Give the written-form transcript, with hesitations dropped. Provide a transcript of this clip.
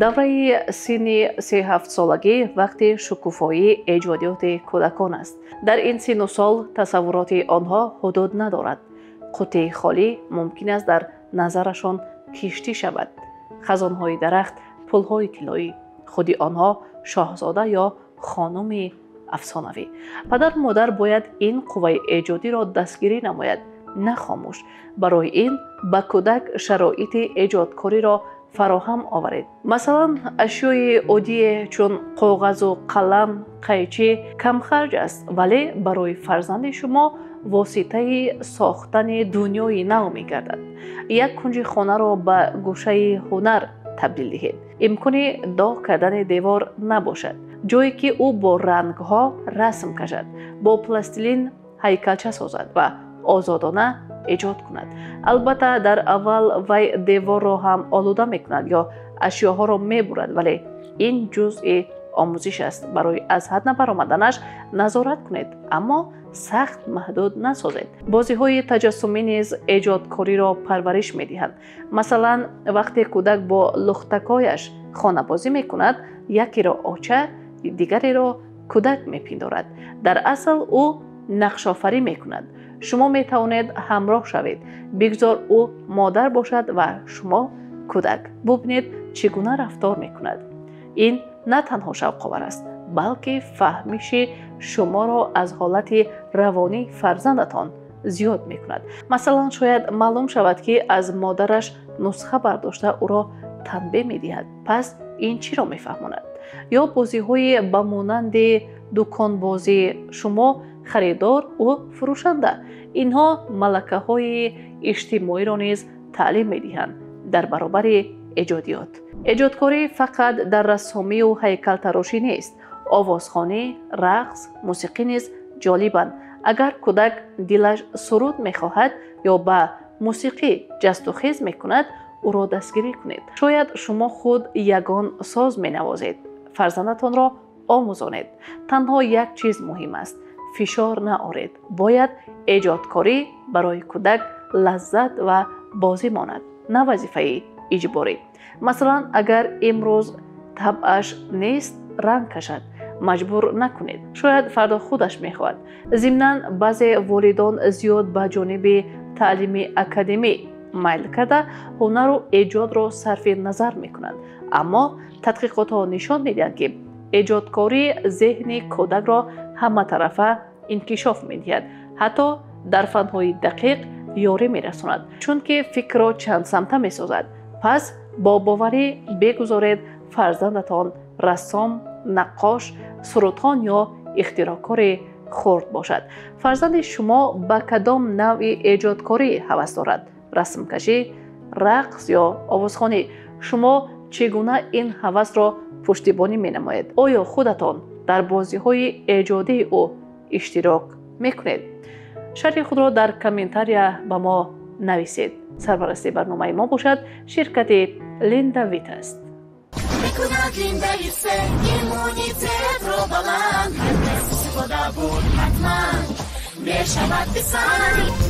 Давраи синни 3-7 солагӣ вақти шукуфоии эҷодиёти кӯдакон аст. Дар ин синну сол тасаввуроти онҳо ҳудуд надорад. Қуттии холӣ мумкин аст дар назарашон киштӣ шавад, хазонҳои дарахт пулҳои тиллоӣ, худи онҳо шоҳзода ё хонуми афсонавӣ. Падару модар бояд ин қувваи эҷодиро дастгирӣ намояд, на хомӯш. Барои ин ба кӯдак шароити эҷодкориро фароҳам оваред. Масалан, ашёи оддие чун коғазу қалам, қайчӣ камхарҷ аст, вале барои фарзанди шумо воситаи сохтани дунёи нав мегардад. Як кунҷи хонаро ба гӯшаи ҳунар табдил диҳед. Имкони доғ кардани девор набошад, ҷое ки ӯ бо рангҳо расм кашад, бо пластилин ҳайкалча созад ва озодона эҷод кунад. Албатта, дар аввал вай деворро ҳам олуда мекунад ё ашёҳоро мебурад, вале ин ҷузъи омӯзиш аст. Барои аз ҳад набаромаданаш назорат кунед, аммо сахт маҳдуд насозед. Бозиҳои таҷассумӣ низ эҷодкориро парвариш медиҳанд. Масалан, вақте кӯдак бо лухтакояш хонабозӣ мекунад, якеро оча, дигареро кӯдак мепиндорад. Дар асл ӯ нақшофарӣ мекунад. Шумо метавонед ҳамроҳ шавед. Бигзор ӯ модар бошад ва шумо кӯдак. Бубинед, чӣ гуна рафтор мекунад. Ин на танҳо шавқовар аст, балки фаҳмиши шуморо аз ҳолати равонии фарзандатон зиёд мекунад. Масалан, шояд маълум шавад, ки аз модараш нусха бардошта ӯро танбеҳ медиҳад. Пас ин чиро мефаҳмонад? Ё бозиҳои ба монанди дуконбозӣ: шумо харидор, ӯ фурӯшанда. Инҳо малакаҳои иҷтимоиро низ таълим медиҳанд дар баробари эҷодиёт. Эҷодкорӣ фақат дар рассомию ҳайкалтарошӣ нест. Овозхонӣ, рақс, мусиқӣ низ ҷолибанд. Агар кӯдак дилаш суруд мехоҳад ё ба мусиқӣ ҷастухез мекунад, ӯро дастгирӣ кунед. Шояд шумо худ ягон соз менавозед. Фарзандатонро омӯзонед. Танҳо як чиз муҳим аст: фишор наоред. Бояд эҷодкорӣ барои кӯдак лаззат ва бозӣ монад, на вазифаи иҷборӣ. Масалан, агар имрӯз табъаш нест ранг кашад, маҷбур накунед. Шояд фардо худаш мехоҳад. Зимнан, баъзе волидон зиёд ба ҷониби таълими академӣ майл карда, ҳунару эҷодро сарфи назар мекунанд. Аммо тадқиқотҳо нишон медиҳанд, ки эҷодкорӣ зеҳни кӯдакро ҳаматарафа инкишоф медиҳад, ҳатто дар фанҳои дақиқ ёрӣ мерасонад, чунки фикрро чандсамта месозад. Пас бо боварӣ бигузоред фарзандатон рассом, наққош, сурудхон ё ихтироъкори хурд бошад. Фарзанди шумо ба кадом навъи эҷодкорӣ ҳавас дорад: расмкашӣ, рақс ё овозхонӣ? Шумо чӣ гуна ин ҳавасро пуштибонӣ менамоед? Оё худатон дар бозиҳои эҷодии ӯ иштирок мекунед? Шарҳи худро дар комментария ба мо нависед. Сарпарасти барномаи мо бошад ширкати Линда Вит аст. Мекунад Линда Вит иммунитетро баланд. Ҳар кас истифода бурд, ҳатман мешавад писанд.